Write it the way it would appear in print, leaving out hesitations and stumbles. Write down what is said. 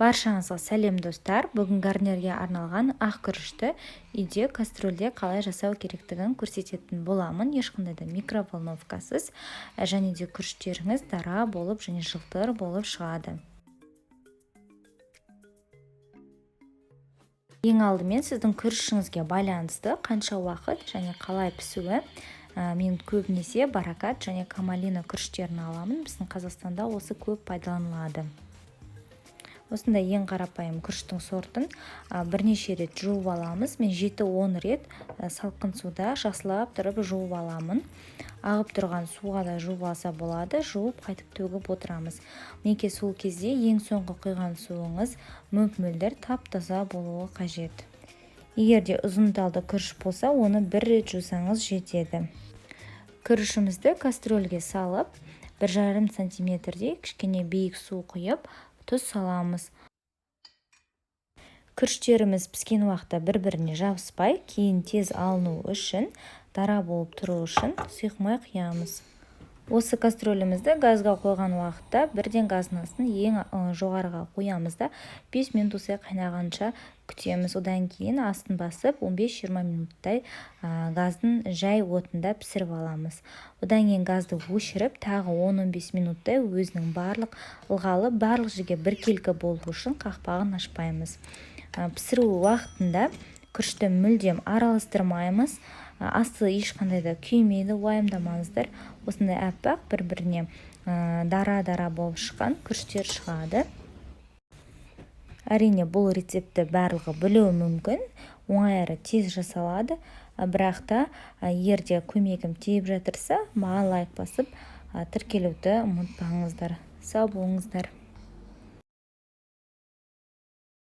Баршаңызға сәлем, достар! Бүгін гарнирге арналған ақ күрішті үйде кастрюльде қалай жасау керектігін көрсететін боламын. Ешқандай да микроволновкасыз және де күріштеріңіз дара болып және жылтыр болып шығады. Ең алдымен сіздің күрішіңізге байланысты қанша уақыт және қалай пісуі. Мен көбінесе Баракат және Камалина күріштерін аламын. Біздің Қазақстанда осы көп пайдаланылады. Осындай ең қарапайым күріштің сортын бірнеше рет жуып аламыз. Мен 7-10 рет салқын суда жақсылап тұрып жуып аламын. Ағып тұрған суға да жуып алса болады, жуып қайтып төгіп отырамыз. Мінекей, сол кезде ең соңғы құйған суыңыз мөп-мөлдір, тап-таза болуы қажет. Егер де ұзын талды күріш болса, оны бір рет жусаңыз жетеді. Күрішімізді кастрюльге салып, 1,5 сантиметрдей кішкене биік су құйып, тұз саламыз. Күріштеріміз піскен уақытта бір-біріне жабыспай, кейін тез алыну үшін, дара болып тұру үшін сұйық май құямыз. Осы кастрюлімізді газға қойған уақытта бірден газдың астын ең жоғарыға қоямыз да, 5 минут осылай қайнағанша күтеміз. Одан кейін астын басып, 15-20 минуттай газдың жай отында пісіріп аламыз. Одан кейін газды өшіріп, тағы 10-15 минуттай өзінің барлық ылғалы барлық жерге біркелкі болу үшін қақпағын ашпаймыз. Пісіру уақытында күрішті мүлдем араластырмаймыз. Асты ешқандай да күймейді, уайымдамаңыздар. Осындай аппақ, бір біріне дара дара болып шыққан күріштер шығады. Әрине, бұл рецептті барлығы білуі мүмкін, оңай әрі тез жасалады. Бірақ та егер де көмегім тиіп жатырса, маған лайк басып, тіркелуді ұмытпаңыздар. Сау болыңыздар!